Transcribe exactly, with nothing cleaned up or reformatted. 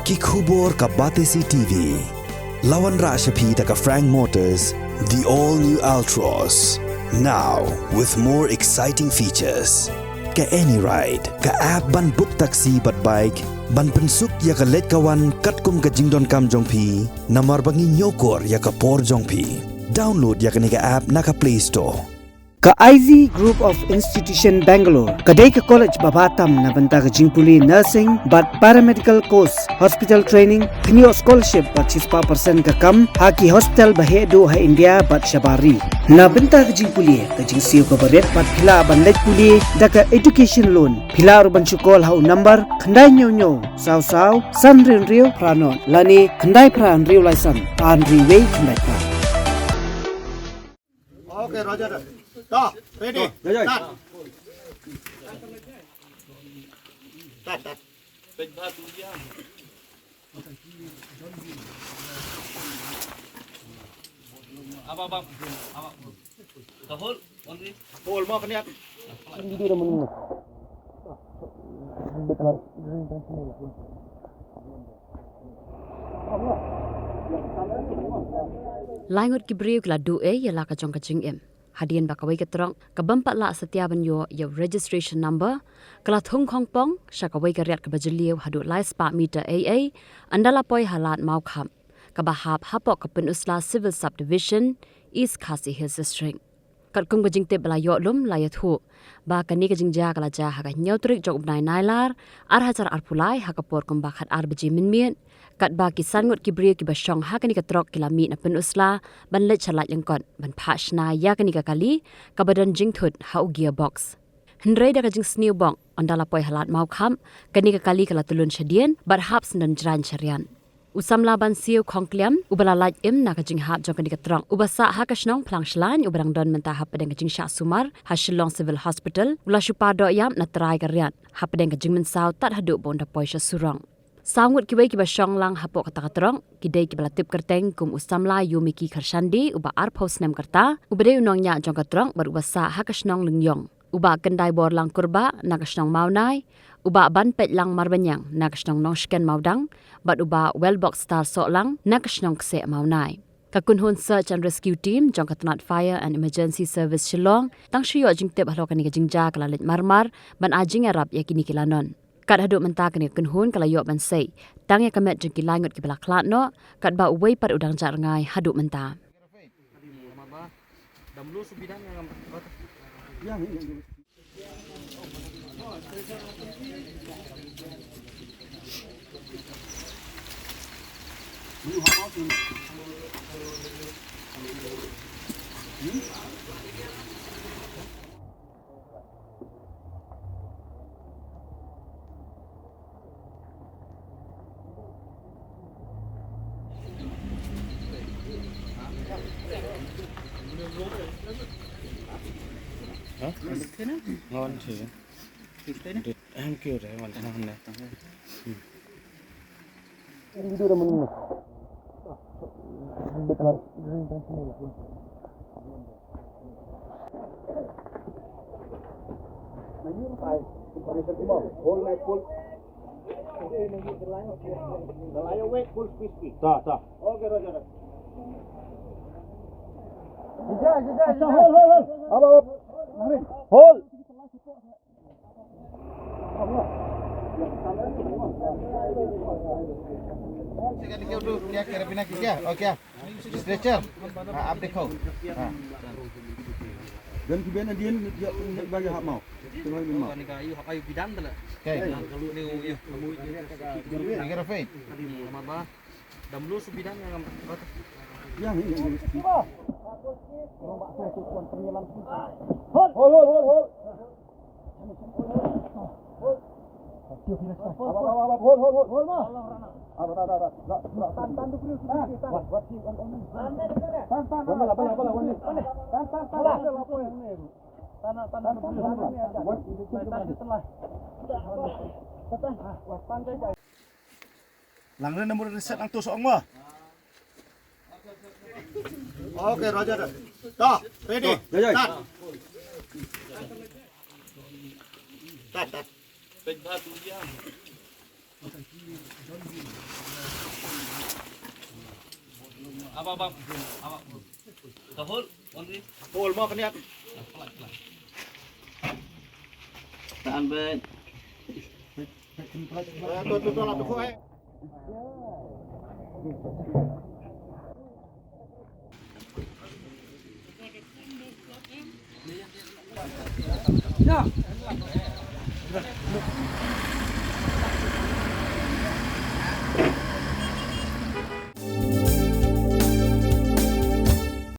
Ki khubor ka Batesi T V. La wanrah sha phi da ka Frank Motors, the all new Altroz. Now with more exciting features. Ka AnyRide, ka app ban book taxi bad bike, ban pynsuk ïa ka leit ka wan katkum ka jingdonkam jong phi, namar ba ngi ñiewkor ïa ka por jong phi. Download ïa kane ka app na ka Play Store. Ka I Z Group of Institution Bangalore ka dei ka college ba bha tam na bynta ka jingpule nursing bad paramedical course, hospital training, pynïoh scholarship bad shispah percent ka kam ha ki hospital ba heh duh ha India bad shabar ri. Na bynta ka jingpule, ka jingsiew kaba rit bad phi lah ban leit pule da ka education loan. Phi lah ruh ban shu call ha u number khyndai hynñiew hynñiew saw saw san hynriew hynriew phra nod lane khyndai phra hynriew lai san ar hynriew wei khyndai phra. Okay, Roger. To, ready. Start. Start, start. Hold mo kniat. Lai ngut ki briew ki la duh ei ïa la ka jong ka jingim hadien ba kawei ka trok ka bym pat lah satia ban ïoh ïa u registration number ka la thung khongpong sha kawei ka riat kaba jylliew haduh lai spah meter ei ei, ynda la poi ha Lad Mawkhap, kaba hap hapoh ka Pynursla Civil Subdivision, East Khasi Hills District. Katkum ka jingtip ba la ïoh lum, la ïathuh ba kane ka jingjia ka la jia ha ka hynñiew tarik jong u bnai Nailar, ar hajar arphew lai, ha ka por kumba khatar baje mynmiet, katba ki san ngut ki briew kiba shong ha kane ka trok ki la mih na Pynursla ban leit sha Laitlyngkot ban phah shna ïa kane ka kali kaba don jingthut ha u gearbox. Hynrei da ka jingsniew bok, ynda la poi ha Lad Mawkhap, kane ka kali ka la tyllun shadien bad hap syndon jraiñ shariat. U samla Bansiew Khongkliam, uba la lait im na ka jinghap jong kane ka trok, uba sah ha ka shnong Phlangshlaiñ, uba dang don mynta hapdeng ka jingshah sumar ha Shillong Civil Hospital, u la shu paw dohïap na trai ka riat hapdeng ka jingmynsaw tad haduh ba un da poi sha surok. Saw ngut kiwei kiba shong lang hapoh kata ka trok ki dei kiba la tip kyrteng kum u samla Yomiki Kharshandi, uba arphew snem ka rta, uba dei u nongñiah jong ka trok bad uba sah ha ka shnong Lyngiong, u Bah Kyndaiborlang Kurbah na ka shnong Mawnai, u Bah Banpeitlang Marbaniang na ka shnong Nongshken Mawdang, bad u Bah Welbokstar Sohlang na ka shnong Kseh Mawnai. Ka kynhun Search and Rescue Team jong ka tnat Fire and Emergency Service Shillong tang shu ïoh jingtip halor kane ka jingjia ka la leit marmar ban ai jingïarap ïa kine ki lanon. Kat haduh mynta kane ka kynhun ka la ïoh ban sei tang ïa ka met jong ki lai ngut kiba la khlad noh, katba uwei pat u dang jah rngai haduh mynta. Huh? Ngon sih. Thank you, deh, ngon sih, ngon sih. Ta, ta. Hold, hold, hold. Hold. Stretcher. Ha, ap dekho. Ha. Don ki ben adien, ba ya hap mau. Tengok ni mau. Okay. Ni, ni, ni. Ni ka Rafi. Dam lu su bidan ngam. Ya, ni, ni. Hold, hold, hold, hold. Lang ren nombor reset nang tus ong mo. Okay, Roger. To, ready. Start. Start, start. Peit bha tu ïa. Aba, aba. Aba. Ka hol, on ni. Hol mo kniat. Tan be. To to to la to ko eh.